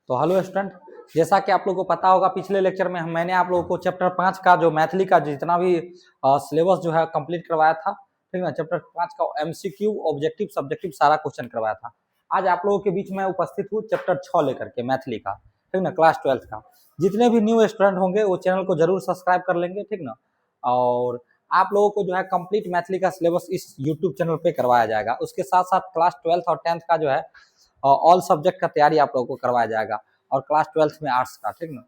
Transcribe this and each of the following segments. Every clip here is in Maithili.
तो हेलो स्टूडेंट, जैसा कि आप लोगों को पता होगा पिछले लेक्चर में मैंने आप लोगों को चैप्टर 5 का जो मैथिली का जितना भी सिलेबस जो है कंप्लीट करवाया था, ठीक ना। चैप्टर 5 का एमसीक्यू, ऑब्जेक्टिव, सब्जेक्टिव सारा क्वेश्चन करवाया था। आज आप लोगों के बीच में उपस्थित हूँ चैप्टर 6 लेकर के मैथिली का, ठीक ना, क्लास 12th का। जितने भी न्यू स्टूडेंट होंगे वो चैनल को जरूर सब्सक्राइब कर लेंगे, ठीक ना। और आप लोगों को जो है कंप्लीट मैथिली का सिलेबस इस यूट्यूब चैनल पे करवाया जाएगा। उसके साथ साथ क्लास 12th और 10th का जो है ऑल सब्जेक्ट का तैयारी आप लोगों को करवाया जाएगा, और क्लास 12th में आर्ट्स का, ठीक ना।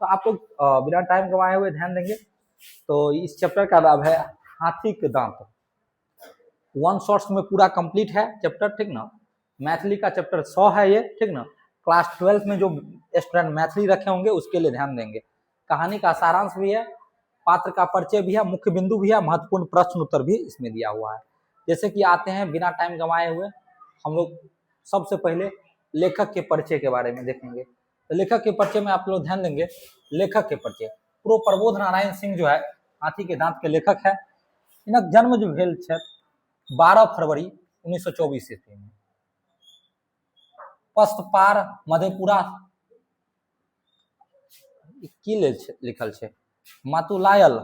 तो आप लोग बिना टाइम गंवाए हुए ध्यान देंगे। तो इस चैप्टर का नाम है हाथी के दांत। वन शॉट्स में पूरा कंप्लीट है चैप्टर, ठीक ना। मैथिली का चैप्टर 100 है ये, ठीक ना। क्लास 12th में जो स्टूडेंट मैथिली रखे होंगे उसके लिए ध्यान देंगे। कहानी का सारांश भी है, पात्र का परिचय भी है, मुख्य बिंदु भी है, महत्वपूर्ण प्रश्न उत्तर भी इसमें दिया हुआ है। जैसे कि आते हैं बिना टाइम गंवाए हुए हम लोग सबसे पहले लेखक के परिचय के बारे में देखेंगे। तो लेखक के परिचय में आप लोग ध्यान देंगे। लेखक के परिचय प्रो प्रबोध नारायण सिंह जो है हाथी के दांत के लेखक है। इनक जन्म जो भेल छै 12 फरवरी 1924 ईस्वी में पस्तपार मधेपुरा की लिखल छै मतुलायल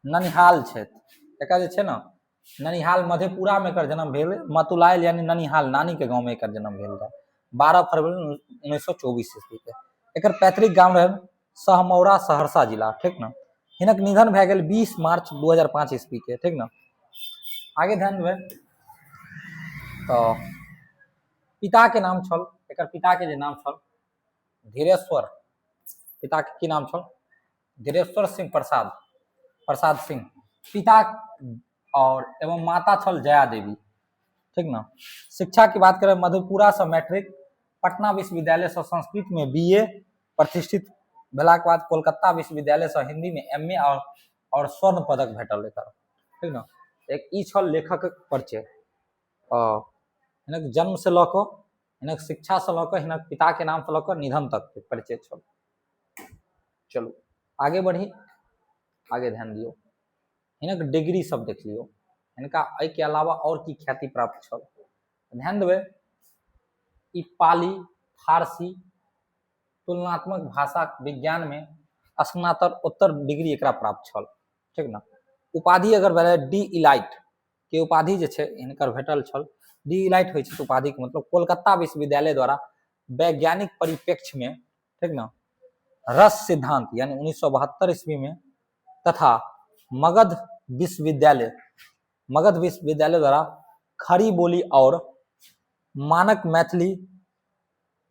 ननिहाल छथि। एकर जे छै ने ननिहाल मधेपुरा में एकर जन्म भेल। मतुलायल यानी ननिहाल, नानी के गांव में एकर जन्म भेल रहे 12 फरवरी 1924 ईस्वी के। एकर पैतृक गांव रहे सहमौरा, सहरसा जिला, ठीक ना। हिनक निधन भए गेल 20 मार्च 2005 ईस्वी के, ठीक ना। आगे ध्यान देबै तो पिता के नाम छल, एकर पिता के जे नाम छल धीरेश्वर, पिता के की नाम छल धीरेश्वर सिंह प्रसाद, प्रसाद सिंह पिता, और एवं माता छल जया देवी, ठीक ना। शिक्षा की बात करें मधेपुरा से मैट्रिक, पटना विश्वविद्यालय से संस्कृत में बीए प्रतिष्ठित भेला के बाद कोलकाता विश्वविद्यालय से हिंदी में एमए और स्वर्ण पदक भेटल एकर, ठीक ना। एक ई छल लेखक परिचय। हिनक जन्म से लऽ कऽ, हिनक शिक्षा से लऽ कऽ, हिनक पिता के नाम से लऽ कऽ निधन तक के परिचय छल। चलू आगे बढ़ी, आगे ध्यान दियौ। हिनक डिग्री सब देख लियौ। हिनका एहिके अलावा और की ख्याति प्राप्त छल, ध्यान देबै। ई पाली, फारसी, तुलनात्मक भाषा विज्ञान में स्नातकोत्तर डिग्री एकरा प्राप्त छल, ठीक ना। उपाधि अगर भेलै डी इलाइट के उपाधि जे छै हिनकर भेटल छल। डी इलाइट होइ छै उपाधि के मतलब कोलकाता विश्वविद्यालय द्वारा वैज्ञानिक परिप्रेक्ष्य में, ठीक ना, रस सिद्धांत यानी 1972 ईस्वी में तथा मगध विश्वविद्यालय द्वारा खड़ी बोली और मानक मैथिली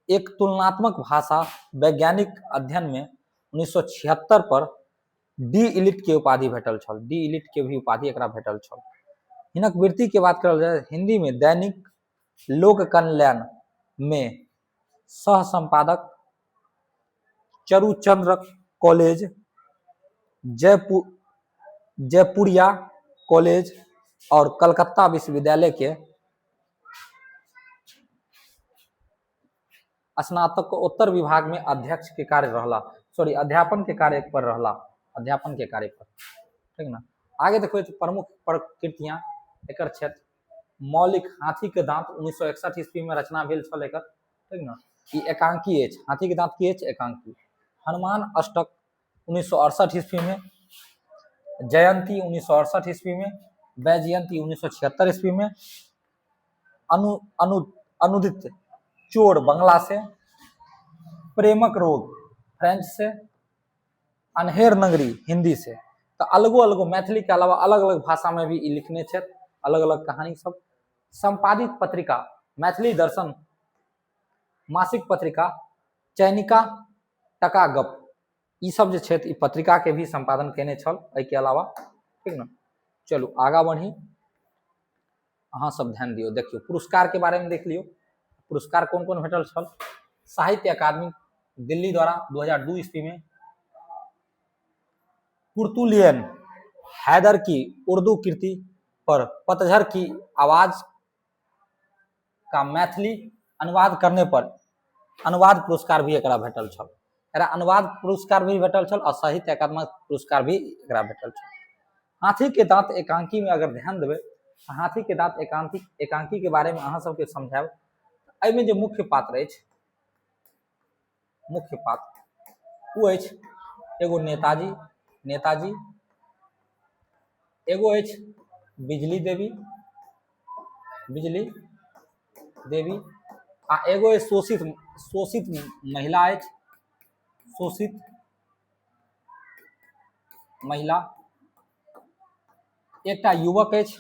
एक तुलनात्मक भाषा वैज्ञानिक अध्ययन में 1976 पर डी इलिट के उपाधि भेटल छल। डी इलिट के भी उपाधि एकरा भेटल छल। हिनक वृत्ति के बात करल जाय हिंदी में दैनिक लोक कल्याण में सह संपादक, चरुचंद्र कॉलेज, जयपुरिया कॉलेज और कलकत्ता विश्वविद्यालय के स्नातकोत्तर विभाग में अध्यक्ष के कार्य रहला, सॉरी अध्यापन के कार्य पर रहला, अध्यापन के कार्य पर, ठीक ना। आगे देखो तो प्रमुख प्रकृतियां एकर क्षेत्र मौलिक हाथी के दांत 1961 ईस्वी में रचना भेल छल एकर, ठीक ना। ई एकांकी अछि, हाथी के दांत की अछि एकांकी। हनुमान अष्टक 1968 ईस्वी में, जयंती 1968 ईस्वी में, वैजयंती 1976 ईस्वी में, अनु अनु अनुदित चोर बंगला से, प्रेमक रोग फ्रेंच से, अनहेर नगरी हिंदी से। तो अलगो अलगो मैथिली के अलावा अलग अलग भाषा में भी ई लिखने छथि, अलग अलग कहानी सब। संपादित पत्रिका मैथिली दर्शन, मासिक पत्रिका चैनिका टका गप, ई सब जे छथि ई पत्रिका के भी संपादन केने छल एहिके अलावा, ठीक ना। चलू आगा बढ़ी, अहाँ सब ध्यान दियौ। देखियौ पुरस्कार के बारे में देख लियौ, पुरस्कार कोन कोन भेटल छल। साहित्य अकादमी दिल्ली द्वारा 2002 ईस्वी में कुर्तुलियन हैदर की उर्दू कृति पर पतझर की आवाज का मैथिली अनुवाद करने पर अनुवाद पुरस्कार भी एकरा भेटल छल। एकरा अनुवाद पुरस्कार भी भेटल छल और साहित्य अकादमी पुरस्कार भी एकरा भेटल छल। हाथी के दांत एकांकी में अगर ध्यान देबै, हाथी के दांत एकांकी के बारे में अहाँ सबके समझायब। एहिमे जे मुख्य पात्र अछि, मुख्य पात्र ओ अछि एगो नेताजी, नेताजी एगो अछि बिजली देवी, बिजली देवी, आ एगो अछि शोषित, शोषित महिला अछि, शोषित महिला, एकटा युवक अछि,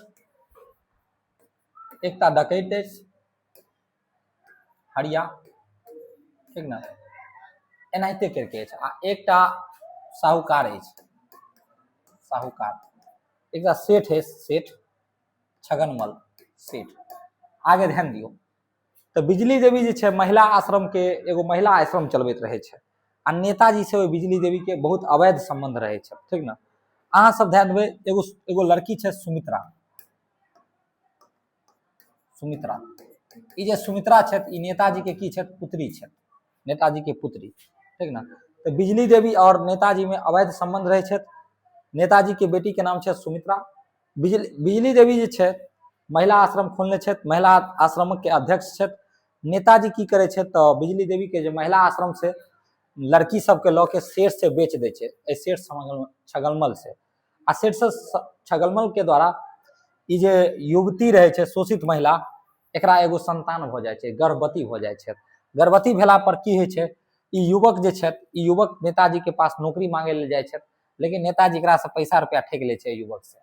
एकटा डकैत अछि हरिया, ठीक ने, एनाहिते करके अछि, आ एकटा साहूकार अछि, साहूकार, एकटा सेठ अछि, सेठ छगनमल सेठ। आगे ध्यान दियौ तऽ बिजली देवी जे छै महिला आश्रम के एगो महिला आश्रम चलबैत रहै छै, आ नेताजी से ओहि बिजली देवी के बहुत अवैध संबंध रहै छै, ठीक ने। अहाँ सब ध्यान देबै, एगो एगो लड़की छै सुमित्रा, सुमित्रा, ई जे सुमित्रा छथि ई नेताजी के की छथि, पुत्री छथि, नेताजी के पुत्री, ठीक ने। तऽ बिजली देवी और नेताजी में अवैध संबंध रहै छथि। नेताजी के बेटी के नाम छै सुमित्रा। बिजली बिजली देवी जे छै महिला आश्रम खोलने छथि, महिला आश्रम के अध्यक्ष छथि। नेताजी की करै छथि तऽ बिजली देवी के जे महिला आश्रम से लड़की सबके लऽ के सेठ से बेच दै छै, एहि सेठ छगलमल से, आ सेठ से छगलमल के द्वारा ई जे युवती रहै छै शोषित महिला, एकरा एगो संतान भऽ जाइ छै, गर्भवती भऽ जाइ छै। गर्भवती भेला पर की होइ छै, ई युवक जे छथि, ई युवक नेताजी के पास नौकरी मांगे लेल जाइ छथि, लेकिन नेताजी एकरा से पैसा रुपया ठकि लै छै युवक से।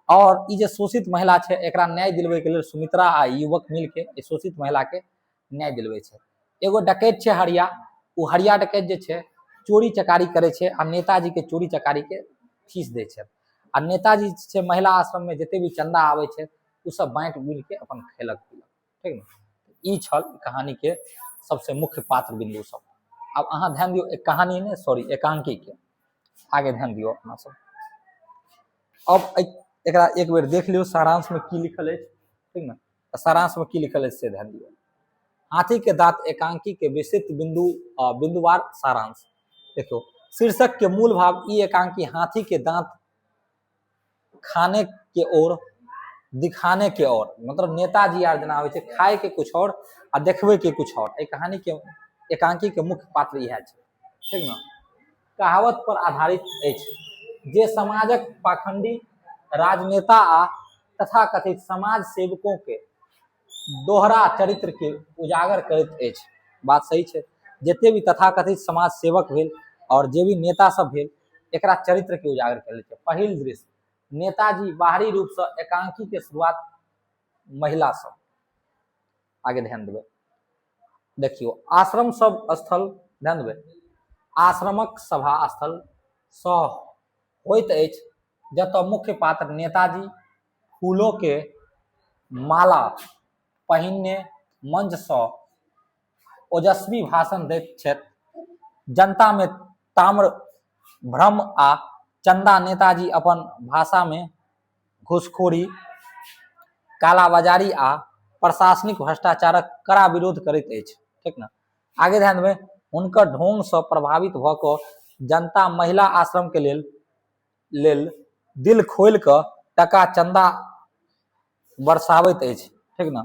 और ई जे शोषित महिला छै एकरा न्याय दिलबै के लेल सुमित्रा आ युवक मिल के ई शोषित महिला के न्याय दिलबै छै। एगो डकैत छै हरिया, ओ हरिया डकैत जे छै चोरी चकारी करै छै आ नेताजी के चोरी चकारी के फीस दै छै, आ नेताजी छै महिला आश्रम में जते भी चंदा आबै छै ओ सब बांटि मिल के अपन खेलक पीलक, ठीक ने। ई छल कहानी के सबसे मुख्य पात्र बिंदु सब। अब अहाँ ध्यान दियौ एक कहानी ने, सॉरी एकांकी के आगे ध्यान दियौ अपना सब। अब एकरा एक बेर देख लियौ सारांश में की लिखल अछि, ठीक ने। सारांश में की लिखल अछि से ध्यान दियौ। हाथी के दांत एकांकी के विस्तृत बिंदु बिंदुवार सारांश। देखियौ शीर्षक के मूल भाव ई एकांकी हाथी के दांत खाने के ओर दिखाने के ओर, मतलब नेताजी आर जेना होइ छै खाय के कुछ और आ देखबै के कुछ और, एहि कहानी के एकांकी के मुख्य पात्र इएह छै, ठीक ने। कहावत पर आधारित अछि जे समाजक पाखंडी राजनेता आ तथाकथित समाज सेवकों के दोहरा चरित्र के उजागर करैत अछि। बात सही छै, जते भी तथाकथित समाज सेवक भेल और जे भी नेता सब भेल एकरा चरित्र के उजागर करैत छै। पहिल दृश्य नेताजी बाहरी रूप से एकांकी के शुरुआत महिला सब, आगे ध्यान देबै, देखियौ आश्रम सब स्थल ध्यान देबै, आश्रमक सभा स्थल सँ होइत अछि जतऽ मुख्य पात्र नेताजी फूलो के माला पहिनने मंच सँ ओजस्वी भाषण दैत छथि। जनता मे ताम्र भ्रम आ चंदा नेताजी अपन भाषा मे घूसखोरी, कालाबाजारी आ प्रशासनिक भ्रष्टाचारक कड़ा विरोध करैत अछि, ठीक ने। आगे ध्यान देबै, हुनकर ढोंग सँ प्रभावित भऽ कऽ जनता महिला आश्रम के लेल लेल दिल खोलि कऽ टका चंदा बरसाबैत अछि, ठीक ने।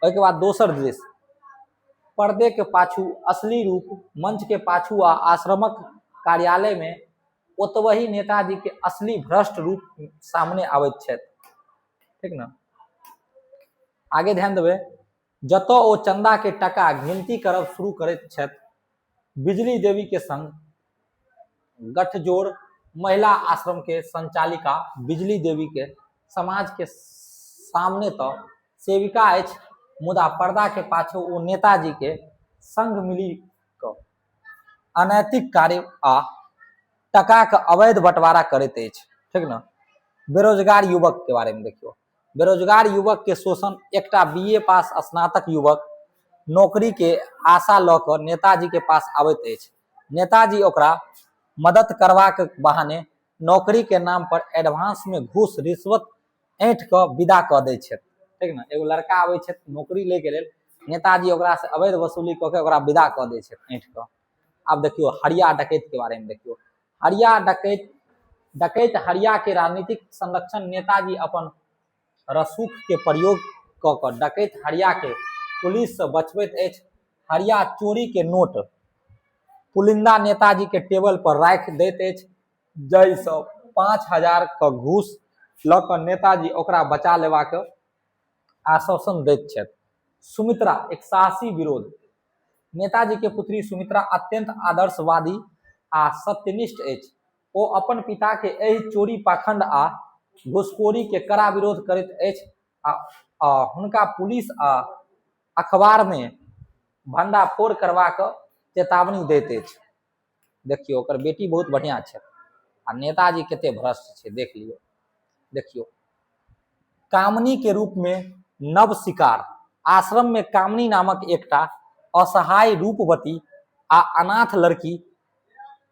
ओहिके बाद दोसर दृश्य पर्दे के पाछू असली रूप मंच के पाछू आ आश्रमक कार्यालय में ओतबही नेताजी के असली भ्रष्ट रूप सामने आबैत छथि, ठीक ने। आगे ध्यान देबै, जतऽ ओ चंदा के टका गिनती करब शुरू करैत छथि, बिजली देवी के संग गठजोड़ महिला आश्रम के संचालिका बिजली देवी के समाज के सामने तऽ सेविका अछि, मुदा पर्दा के पाछू ओ नेताजी के संग मिली कऽ अनैतिक कार्य आ टका के अवैध बंटवारा करैत अछि, ठीक ने। बेरोजगार युवक के बारे में देखियौ, बेरोजगार युवक के शोषण, एकटा बी ए पास स्नातक युवक नौकरी के आशा लऽ कऽ नेताजी के पास आबैत अछि। नेताजी ओकरा मदद करबाक बहाने नौकरी के नाम पर एडवांस में घूस रिश्वत ऐंठ कऽ विदा कऽ दै छथि, ठीक ने। एगो लड़का आबै छथि नौकरी लै के लेल, नेताजी ओकरा से अवैध वसूली कऽ के ओकरा विदा कऽ दै छथि ऐंठ कऽ। आब देखियौ हरिया डकैत के बारे में देखियौ, हरिया डकैत, डकैत हरिया के राजनीतिक संरक्षण नेताजी अपन रसूख के प्रयोग कऽ कऽ डकैत हरिया के पुलिससँ बचबैत अछि। हरिया चोरी के नोट पुलिंदा नेताजी के टेबल पर राखि दैत अछि, जाहिसँ 5000 के घूस लऽ कऽ नेताजी ओकरा बचा लेबाक आश्वासन दैत छथि। सुमित्रा एक साहसी विरोध। नेताजी के पुत्री सुमित्रा अत्यंत आदर्शवादी आ सत्यनिष्ठ अछि। ओ अपन पिता के एहि चोरी, पाखंड आ घूसखोरी के कड़ा विरोध करैत अछि आ हुनका पुलिस आ अखबार में भंडाफोड़ करबाक चेतावनी दैत अछि। देखियौ, ओकर बेटी बहुत बढ़िया छै आ नेताजी कते भ्रष्ट छै, देख लियौ। देखियौ, कामनी के रूप में नव शिकार। आश्रम में कामनी नामक एकटा असहाय रूपवती आ अनाथ लड़की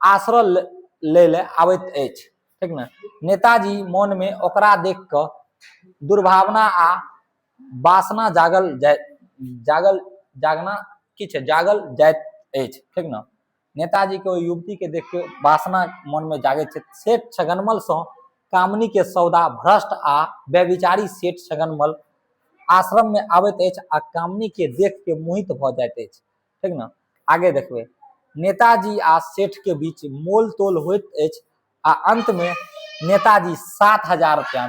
आश्रय लै ले आबैत अछि, ठीक ने? नेताजी मन में ओकरा देख कऽ दुर्भावना आ वासना जागल जाय जागल जागना की छै जागल जाइत अछि, ठीक ने? नेताजी के ओहि युवती के देख के वासना मन में जागैत छै। सेठ छगनमल सँ कामनी के सौदा। भ्रष्ट आ व्यभिचारी सेठ छगनमल आश्रम में आबैत अछि आ कामनी के देख के मोहित भऽ जाइत अछि, ठीक ने? आगे देखबै, नेताजी आ सेठ के बीच मोल तोल होइत अछि आ अंत में नेताजी 7000 रुपया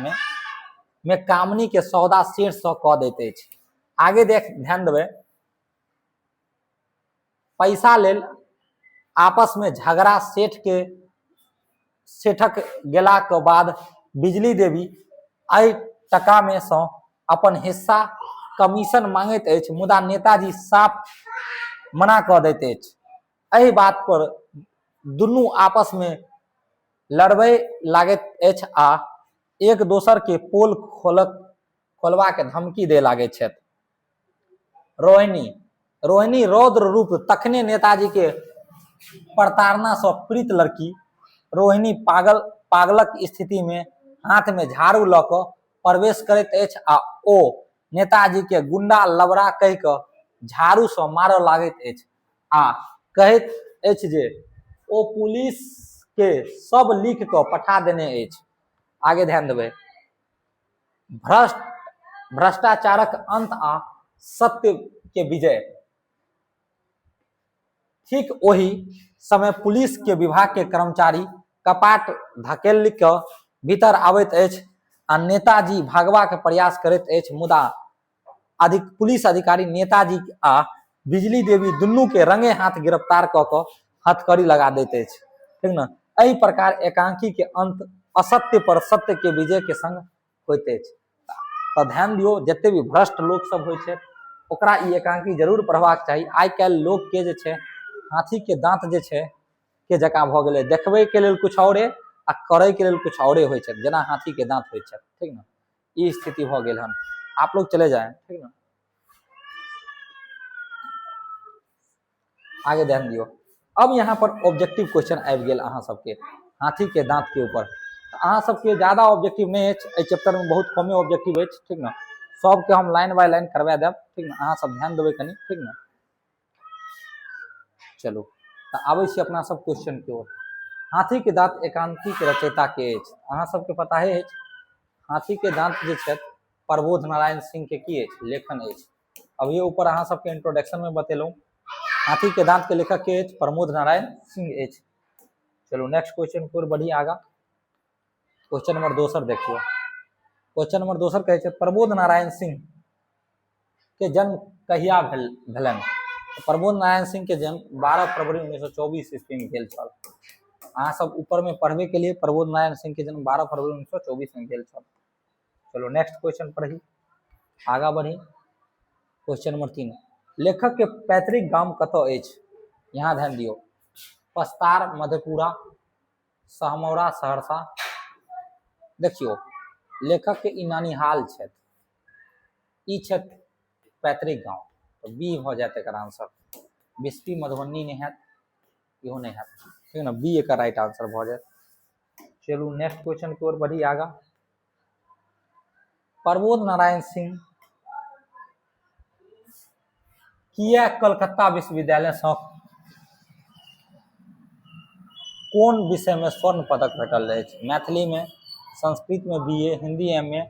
में कामनी के सौदा सेठ सँ कऽ दैत अछि। आगे देख ध्यान देबै, पैसा लेल आपस में झगड़ा। सेठक गेला के बाद बिजली देवी एहि टका में सँ अपन हिस्सा कमीशन मांगैत अछि, मुदा नेताजी साफ मना कऽ दैत अछि। एहि बात पर दुनू आपस में लड़बै लागैत अछि आ एक दोसर के पोल खोलबा के धमकी दे लागैत छथि। रोहिणी। रोहिणी रौद्र रूप। तखने नेताजी के प्रताड़ना सँ पीड़ित लड़की रोहिणी पागलक स्थिति में हाथ में झाड़ू लऽ कऽ प्रवेश करैत अछि आ ओ नेताजी के गुंडा लबड़ा कहि कऽ झाड़ू सँ मारऽ लागैत अछि आ कहैत अछि जे ओ पुलिस के सब लिख कऽ पठा देने अछि। आगे ध्यान देबै, भ्रष्टाचारक अंत आ सत्य के विजय। ठीक ओहि समय पुलिस के विभाग के कर्मचारी कपाट धकेल कऽ भीतर आबैत अछि आ नेताजी भागबाक प्रयास करैत अछि, मुदा अधिक पुलिस अधिकारी नेताजी आ बिजली देवी दुनू के रंगे हाथ गिरफ्तार कऽ कऽ हथकड़ी लगा दैत अछि, ठीक ने? एहि प्रकार एकांकी के अंत असत्य पर सत्य के विजय के संग होइत अछि। तऽ ध्यान दियौ, जते भी भ्रष्ट लोक सब होइ छै ओकरा ई एकांकी जरूर पढ़बाक चाही। आइ काल्हि लोक के जे छै हाथी के दांत जे छै के जकाँ भऽ गेलै, देखबै के लेल कुछ औरे आ करै के लेल कुछ औरे होइ छै, जेना हाथी के दांत होइ छै, ठीक ने? ई स्थिति भऽ गेल हन। आप लोग चले जाए, ठीक ने? आगे ध्यान दियौ, अब यहाँ पर ऑब्जेक्टिव क्वेश्चन आबि गेल अहाँ सबके हाथी के दांत के ऊपर। तऽ अहाँ सबके ज्यादा ऑब्जेक्टिव नहि अछि एहि चैप्टर में, बहुत कमे ऑब्जेक्टिव अछि, ठीक ने? सबके हम लाइन बाय लाइन करवा देब, ठीक ने? अहाँ सब ध्यान देबै कनि, ठीक ने? चलू, तऽ आबै छी अपना सब क्वेश्चन के ओर। हाथी के दांत एकांकी के रचयिता के अछि? अहाँ सबके पता ही अछि, हाथी के दांत जे छथि प्रबोध नारायण सिंह के की अछि? लेखन अछि। अभी ऊपर अहाँ सबके इंट्रोडक्शन में बतेलहुँ, हाथी के दांत के लेखक के अछि? प्रमोद नारायण सिंह अछि। चलू, नेक्स्ट क्वेश्चन के ओर बढ़ी आगा। क्वेश्चन नंबर दोसर देखियौ। क्वेश्चन नंबर दोसर कहै छै, प्रबोध नारायण सिंह के जन्म कहिया भेलनि? प्रबोध नारायण सिंह के जन्म 12 फरवरी 1924 ईस्वी में भेल छल। अहाँ सब ऊपर में पढ़बे के लिए, प्रबोध नारायण सिंह के जन्म 12 फरवरी 1924 में भेल छल। चलो, नेक्स्ट क्वेश्चन पढ़ी, आगा बढ़ी। क्वेश्चन नंबर 3, लेखक के पैतृक गाम कतऽ अछि? यहाँ ध्यान दियौ, पस्तार, मधेपुरा, सहमौरा, सहरसा। देखियौ, लेखक के ई नानिहाल छथि, ई छथि पैतृक गाँव, तऽ बी भऽ जायत एकर आंसर। बिस्फी, मधुबनी नहि हैत, इहो नहि हैत, ठीक ने? बी एकर राइट आंसर भऽ जायत। चलू, नेक्स्ट क्वेश्चन के ओर बढ़ी आगा। प्रबोध नारायण सिंह किया कलकत्ता विश्वविद्यालय सँ कोन विषय में स्वर्ण पदक भेटल अछि? मैथिली में, संस्कृत में B A, Hindi M A,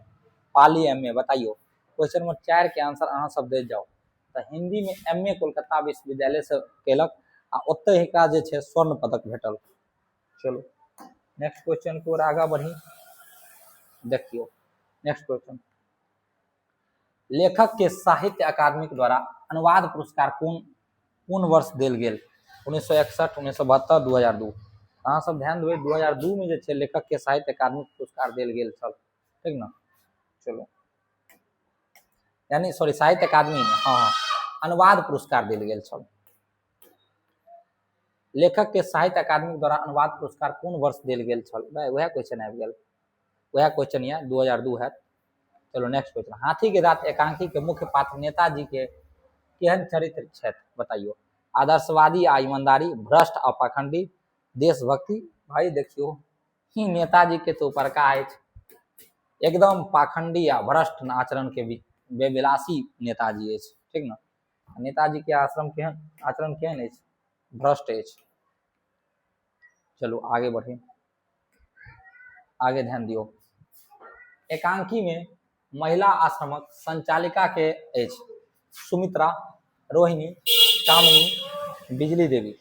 Pali M A. बताइयो, क्वेश्चन नंबर 4 के आंसर अहाँ सब दे जाओ। तऽ हिन्दीमे एम ए कोलकाता विश्वविद्यालयसँ केलक आ ओतहि एकरा जे छै स्वर्ण पदक भेटल। चलू नेक्स्ट क्वेश्चन के ओर आगाँ बढ़ी। देखियौ नेक्स्ट क्वेश्चन, लेखक के साहित्य अकादमी द्वारा अनुवाद पुरस्कार कोन कोन वर्ष देल गेल? 1961, 1972, 2002। अहाँ सब ध्यान देबै, 2002 में जे छै लेखक के साहित्य अकादमी पुरस्कार देल गेल छल, ठीक ने? चलू, यानी सॉरी साहित्य अकादमी में, हाँ हाँ, अनुवाद पुरस्कार देल गेल छल। लेखक के साहित्य अकादमी द्वारा अनुवाद पुरस्कार कोन वर्ष देल गेल छल? वएह क्वेश्चन आबि गेल, वएह क्वेश्चन यऽ 2002 हैत। चलो नेक्स्ट क्वेश्चन, हाथी के दांत एकांकी के मुख्य पात्र नेताजी के केहन चरित्र छथि बताइयो? आदर्शवादी आ ईमानदारी, भ्रष्ट आ पाखंडी, देशभक्ति। भाई देखियो ही नेताजी के तो उपरका अछि, एकदम पाखंडी आ भ्रष्ट आचरण के बेविलासी नेताजी अछि, ठीक ने? नेताजी के आश्रम केहन, आचरण केहन अछि? भ्रष्ट अछि। चलू आगे बढ़ी, आगे ध्यान दियौ। एकांकी में महिला आश्रमक संचालिका के अछि? सुमित्रा, रोहिणी, कामिनी, बिजली देवी।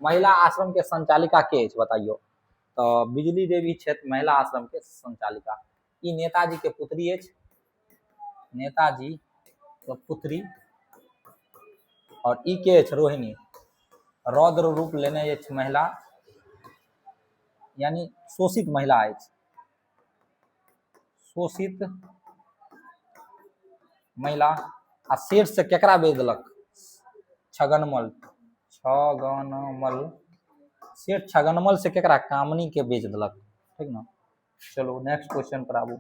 महिला आश्रम के संचालिका के अछि बताइयो? तऽ बिजली देवी छथि महिला आश्रम के संचालिका। ई नेताजी के पुत्री अछि, नेताजी के पुत्री। और ई के अछि? रोहिणी, रौद्र रूप लेने अछि महिला, यानी शोषित महिला अछि, शोषित महिला। आ सेठ से केकरा बेच देलक? छगनमल, छगनमल, सेठ छगनमल से केकरा? कामनी के बेच देलक, ठीक ने? चलू नेक्स्ट क्वेश्चन पर आबू।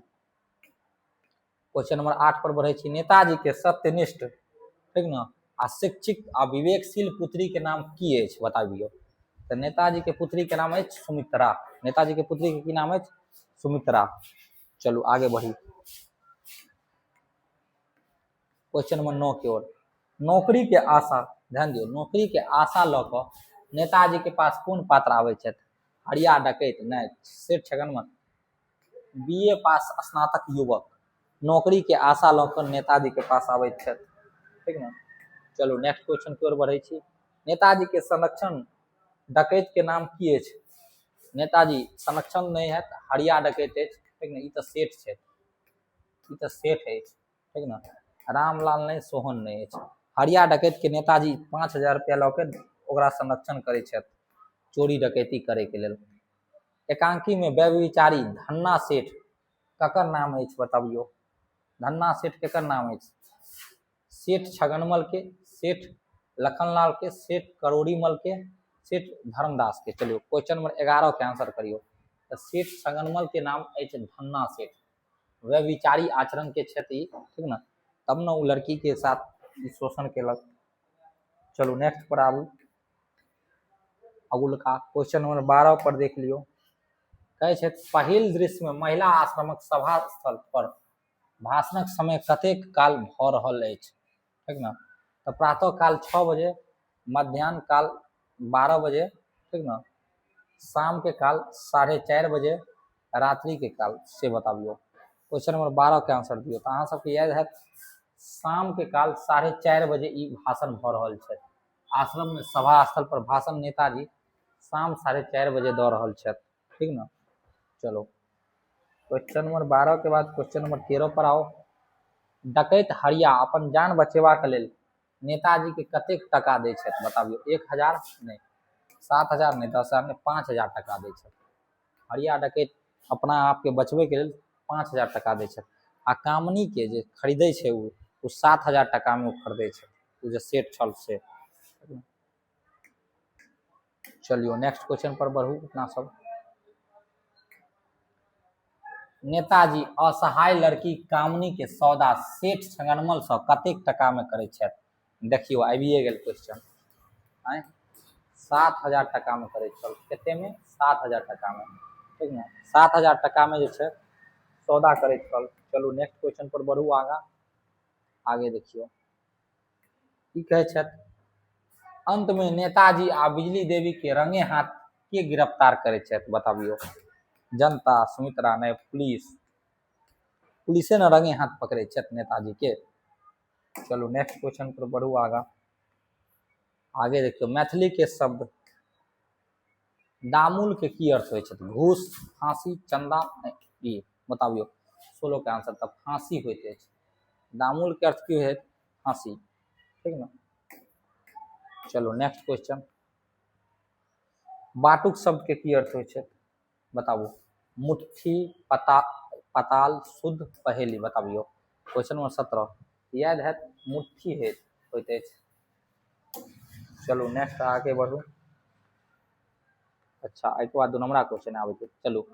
क्वेश्चन नंबर 8 पर बढ़ै छी। नेताजी के सत्यनिष्ठ, ठीक ने, आ शिक्षित आ विवेकशील पुत्री के नाम की अछि बताबियौ? तऽ नेताजी के पुत्री के नाम अछि सुमित्रा। नेताजी के पुत्री के की नाम अछि? सुमित्रा। चलू आगे बढ़ी क्वेश्चन नंबर 9 के ओर। नौकरी के आशा, ध्यान दियौ, नौकरी के आशा लऽ कऽ नेताजी के पास कोन पात्र आबै छथि? हरिया डकैत नहि, सेठ छगनमल, बी ए पास स्नातक युवक नौकरी के आशा लऽ कऽ नेताजी के पास आबैत छथि, ठीक ने? चलू नेक्स्ट क्वेश्चन की ओर बढ़ै छी। नेताजी के संरक्षण डकैत के नाम की अछि? नेताजी संरक्षण नहि हैत, हरिया डकैत अछि, ठीक ने? ई तऽ सेठ छथि, ई तऽ सेठ अछि, ठीक ने? रामलाल नहि, सोहन नहि अछि। हरिया डकैत के नेताजी 5000 रुपया लऽ के ओकरा संरक्षण करै छथि चोरी डकैती करे के लेल। एकांकी में व्यभिचारी धन्ना सेठ ककर नाम अछि बताबियौ? धन्ना सेठ केकर नाम अछि? सेठ छगनमल के, सेठ लखनलाल के, सेठ करोड़ीमल के, सेठ धर्मदास के। चलियो क्वेश्चन नंबर 11 के आंसर करियो। तऽ सेठ छगनमल के नाम अछि धन्ना सेठ, व्यभिचारी आचरण के छथि, ठीक ने? तब ने ओ लड़की के साथ शोषण केलक। चलू नेक्स्ट पर आबू। अगुलका क्वेश्चन नंबर 12 पर देख लियौ। कहै छथि पहिल दृश्यमे महिला आश्रमक सभा स्थल पर भाषणक समय कतेक काल भऽ रहल अछि, ठीक ने? तऽ प्रातः काल 6 बजे, मध्याह्न काल 12 बजे, ठीक ने, शाम के काल 4:30 बजे, रात्रि के काल, से बताबियौ। क्वेश्चन नंबर 12 के आंसर दियौ। तऽ अहाँ सबके याद हैत शाम के काल 4:30 बजे ई भाषण भऽ रहल छै। आश्रम में सभा स्थल पर भाषण नेताजी शाम 4:30 बजे दऽ रहल छथि, ठीक ने? चलो क्वेश्चन नंबर 12 के बाद क्वेश्चन नंबर 13 पर आओ। डकैत हरिया अपन जान बचेबाक लेल नेताजी के कतेक टका दै छथि बताबियौ? 1000 नहि, 7000 नहि, 10000 नहि, 5000 टका दै छथि। हरिया डकैत अपना आपके बचबैके लेल 5000 टका दै छथि। आ कामनी के जे खरीदै छै ओ 7000 टकामे ओ खरीदै छै, ओ जे सेठ छल से। चलियौ नेक्स्ट क्वेश्चन पर बढ़ू अपना सब। नेताजी असहाय लड़की कामनी के सौदा सेठ छगनमल से कतेक टका में करै छथि? देखियौ आबिए गेल क्वेश्चन। आँय 7000 टका में करै छल। कते में? 7000 टका में, ठीक ने? 7000 टका में जे छै सौदा करै छल। चलू नेक्स्ट क्वेश्चन पर बढ़ू आगाँ। आगे देखियौ की कहै छथि। अंत में नेताजी आ बिजली देवी के रंगे हाथ के गिरफ्तार करै छथि बताबियौ? जनता, सुमित्रा नहि, पुलिस। पुलिसे ने रंगे हाथ पकड़ै छथि नेताजी के। चलू नेक्स्ट क्वेश्चन पर बढ़ू आगा। आगे देखियौ, मैथिली के शब्द दामुल के की अर्थ होइ छै? घूस, फांसी, चंदा, ई बताबियौ। 16 के आंसर तऽ फांसी होइत अछि। दामुल के अर्थ की होइत? फांसी, ठीक ने? चलू नेक्स्ट क्वेश्चन। बाटुक शब्द के की अर्थ होइ छै, बताबू। मुट्ठी, पता, पताल, शुद्ध, पहेली, बताबियौ। क्वेश्चन नंबर 17 याद हैत, मुट्ठी होइत अछि। चलू नेक्स्ट आगे बढ़ू। अच्छा, एहिके बाद 2 नंबरा क्वेश्चन आबै छै। चलू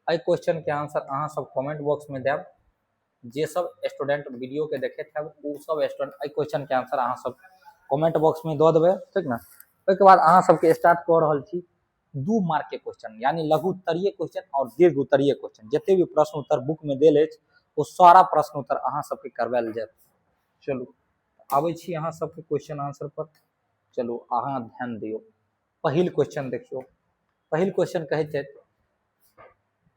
एहि क्वेश्चन के आंसर अहाँ सब कमेंट बॉक्स में देब। जे सब स्टूडेंट वीडियो के देखैत हैब, ओ सब स्टूडेंट एहि क्वेश्चन के आंसर अहाँ सब कमेंट बॉक्स में दऽ देबै, ठीक ने? ओहिके बाद अहाँ सबके स्टार्ट कऽ रहल छी 2 मार्क के क्वेश्चन, यानी लघु उत्तरीय क्वेश्चन और दीर्घ उत्तरीय क्वेश्चन। जते भी प्रश्न उत्तर बुक में देल अछि, ओ सारा प्रश्न उत्तर अहाँ सबके करवायल जायत। चलू आबै छी अहाँ सबके क्वेश्चन आंसर पर। चलू अहाँ ध्यान दियौ। पहिल क्वेश्चन देखियौ। पहिल क्वेश्चन कहै छै,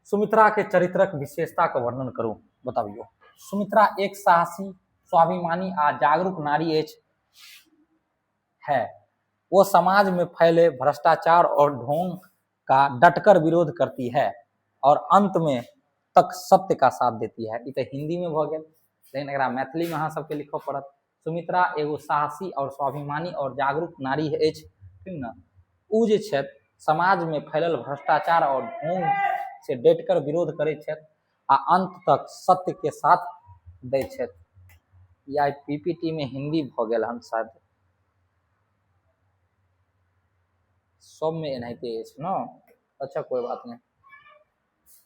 सुमित्रा के चरित्रक विशेषता के वर्णन करू, बताबियौ। सुमित्रा एक साहसी, स्वाभिमानी आ जागरूक नारी अछि है। वो समाज में फैले भ्रष्टाचार और ढोंग का डटकर विरोध करती है और अंत में तक सत्य का साथ देती है। ई तऽ हिंदी में भऽ गेल, लेकिन एकरा मैथिली में अहाँ सबके लिखऽ पड़त। सुमित्रा एगो साहसी और स्वाभिमानी और जागरूक नारी अछि, ठीक ने? ओ जे छथि समाज में फैलल भ्रष्टाचार और ढोंग से डटिकर विरोध करैत छथि आ अंत तक सत्य के साथ दै छथि। या पीपीटी में हिंदी भऽ गेल हन शायद, सब में एनाहिते अछि न। अच्छा कोई बात नहीं।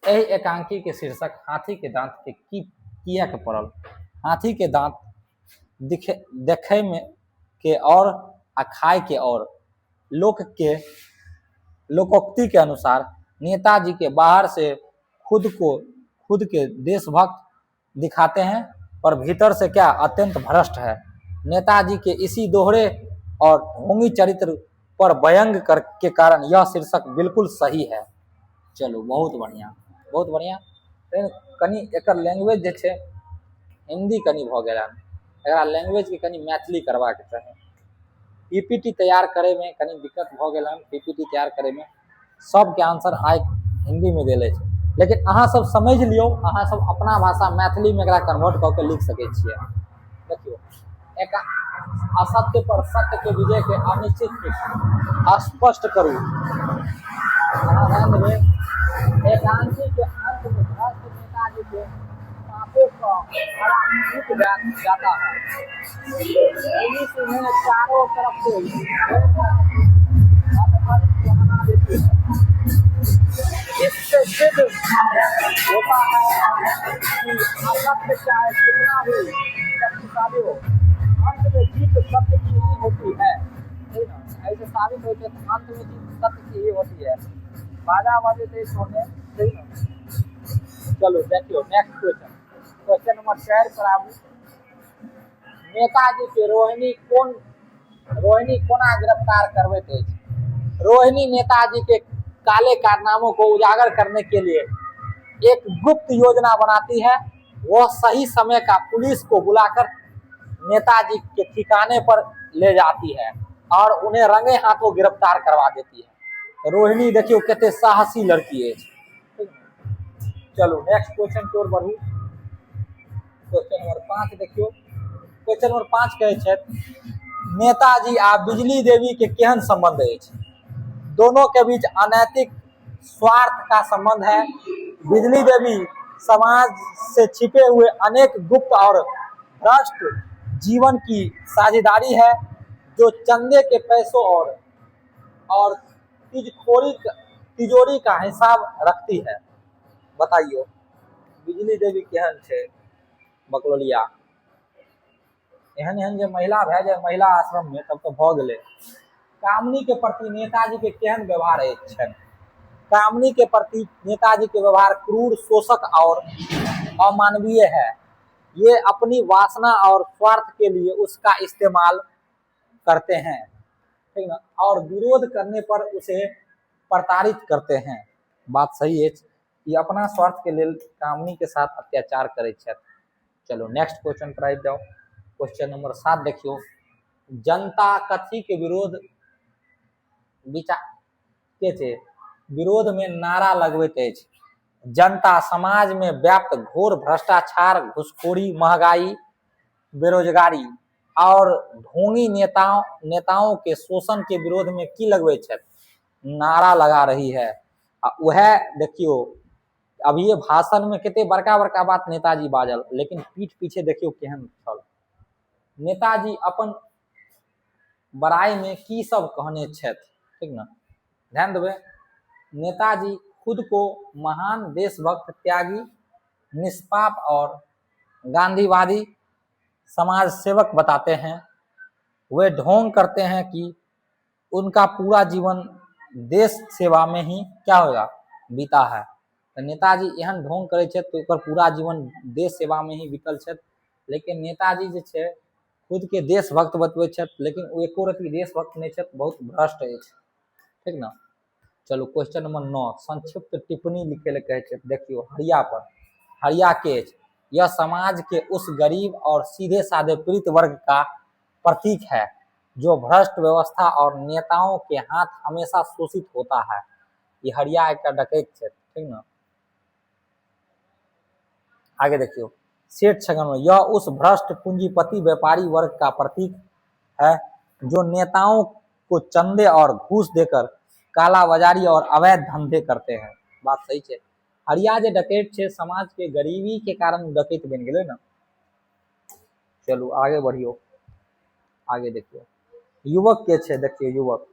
एहि एकांकी के शीर्षक हाथी के दांत के की किया के पड़ल? हाथी के दांत दिखे देखे में के और आ खाए के और। लोक के लोकोक्ति के अनुसार नेताजी के बाहर से खुद के देशभक्त दिखाते हैं, पर भीतर से क्या अत्यंत भ्रष्ट है। नेताजी के इसी दोहरे और ढोंगी चरित्र पर व्यंग कर के कारण यह शीर्षक बिल्कुल सही है। चलू बहुत बढ़िया, बहुत बढ़िया। लेकिन कनि एकर लैंग्वेज जे छै हिंदी कनि भऽ गेल हन, एकरा लैंग्वेज के कनि मैथिली करबाक चाही। पीपीटी तैयार करे में कनि दिक्कत भऽ गेल हन। पीपीटी तैयार करे में सबके आंसर आइ हिंदी में देले छै, लेकिन अहाँ सब समझ लियौ, अहाँ सब अपना भाषा मैथिली में एकरा कन्वर्ट कऽ के लिख सकै छियै। देखियौ, एक असत्य पर सत्य के विजय के अनिश्चित स्पष्ट करू। अहाँ ध्यान देबै, एकांकी के अंत में भ्रष्ट नेताजी के पापों का घड़ा टूट जाता है। पुलिस उन्हें चारों तरफ से हटा देती है। इससे सिद्ध होता है कि असत्य चाहे कितना भी शक्तिशाली हो, अंत में जीत सत्य की ही होती है। ठीक ना? ऐसे साबित होते हैं, अंत में जीत सत्य की ही होती है। बाजा बाजे थे सोने, ठीक ना? चलो देखियो नेक्स्ट क्वेश्चन, क्वेश्चन नंबर 4 पर आबू। नेताजी के रोहिणी कोना गिरफ्तार करबैत अछि? रोहिणी नेताजी के काले कारनामों को उजागर करने के लिए एक गुप्त योजना बनाती है। वह सही समय का पुलिस को बुलाकर नेताजी के ठिकाने पर ले जाती है और उन्हें रंगे हाथों गिरफ्तार करवा देती है। रोहिणी देखियो कते साहसी लड़की है। चलो नेक्स्ट क्वेश्चन की ओर बढ़ू। क्वेश्चन नंबर 5 देखियो। क्वेश्चन नंबर 5 कहै छथि, नेताजी आ बिजली देवी के केहन संबंध अछि? दोनों के बीच अनैतिक स्वार्थ का संबंध है। बिजली देवी समाज से छिपे हुए अनेक गुप्त और भ्रष्ट जीवन की साझेदारी है, जो चंदे के पैसों और तिजोरी का हिसाब रखती है। बताइयो बिजली देवी केहन छै? बकलोलिया। एहन एहन जे महिला भए जाय महिला आश्रम में तब तो भऽ गेलै। कामनी के प्रति नेताजी के केहन व्यवहार अछि छनि? कामनी के प्रति नेताजी के व्यवहार क्रूर, शोषक और अमानवीय है। ये अपनी वासना और स्वार्थ के लिए उसका इस्तेमाल करते हैं, ठीक ना, और विरोध करने पर उसे प्रताड़ित करते हैं। बात सही है, ये अपना स्वार्थ के लिए कामनी के साथ अत्याचार करे छथि। चलो नेक्स्ट क्वेश्चन पर आबि जाओ। क्वेश्चन नंबर 7 देखियौ, जनता कथी के विरोध विचार के छै, विरोध में नारा लगबैत अछि? जनता समाज में व्याप्त घोर भ्रष्टाचार, घुसखोरी, महंगाई, बेरोजगारी और ढोंगी नेताओं नेताओं के शोषण के विरोध में की लगबै छथि? नारा लगा रही है। आ वएह देखियौ, अभिये भाषण में कते बड़का बड़का बात नेताजी बाजल, लेकिन पीठ पीछे देखियौ केहन छल। नेताजी अपन बड़ाई में की सब कहने छथि, ठीक ने? ध्यान देबै, नेताजी खुद को महान देशभक्त, त्यागी, निष्पाप और गांधीवादी समाज सेवक बताते हैं। वे ढोंग करते हैं कि उनका पूरा जीवन देश सेवा में ही क्या होगा, बीता है। तऽ नेताजी एहन ढोंग करै छथि तऽ ओकर पूरा जीवन देश सेवा में ही बीतल छथि। लेकिन नेताजी जे छै खुद के देशभक्त बतबै छथि, लेकिन ओ एको रति देशभक्त नहि छथि, बहुत भ्रष्ट अछि, ठीक ने? चलू, क्वेश्चन नंबर 9, संक्षिप्त टिप्पणी लिखे ले कहै छै। देखियौ, हरिया पर, हरिया के अछि? यह समाज के उस गरीब और सीधे साधे पीड़ित वर्ग का प्रतीक है जो भ्रष्ट व्यवस्था और नेताओं के हाथ हमेशा शोषित होता है। ई हरिया एकटा डकैत छै, ठीक ने? आगे देखियौ, सेठ छगन, यह उस भ्रष्ट पूंजीपति व्यापारी वर्ग का प्रतीक है जो नेताओं को चंदे और घूस देकर कालाबाजारी और अवैध धंधे करते हैं। बात सही छै। हरिया जे डकैत छै, समाज के गरीबी के कारण डकैत बनि गेलै ने। चलू, आगे बढ़ियौ। आगे देखियौ, युवक के छै? देखियौ, युवक,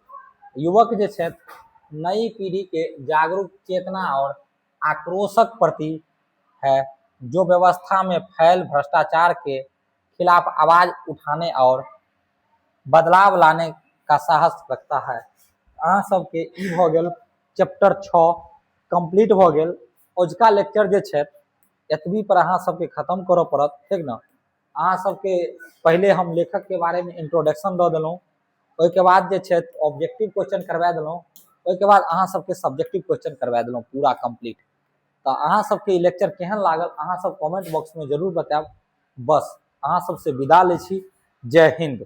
युवक जे छथि, नई पीढ़ी के जागरूक चेतना और आक्रोशक प्रतीक है, जो व्यवस्था में फैल भ्रष्टाचार के खिलाफ आवाज उठाने और बदलाव लाने का साहस रखता है। अहाँ सबके ई भऽ गेल, चैप्टर 6 कम्प्लीट भऽ गेल। अजुका लेक्चर जे छै, एतबी पर अहाँ सबके खत्म करऽ पड़त, ठीक ने? अहाँ सबके पहिले हम लेखक के बारे में इंट्रोडक्शन दऽ देलहुँ, ओहिके बाद जे छै ऑब्जेक्टिव क्वेश्चन करवा देलहुँ, ओहिके बाद अहाँ सबके सब्जेक्टिव क्वेश्चन करवा देलहुँ पूरा कम्प्लीट। तऽ अहाँ सबके ई लेक्चर केहन लागल, अहाँ सब कमेंट बॉक्स में जरूर बतायब। बस, अहाँ सबसे विदा लै छी। जय हिंद।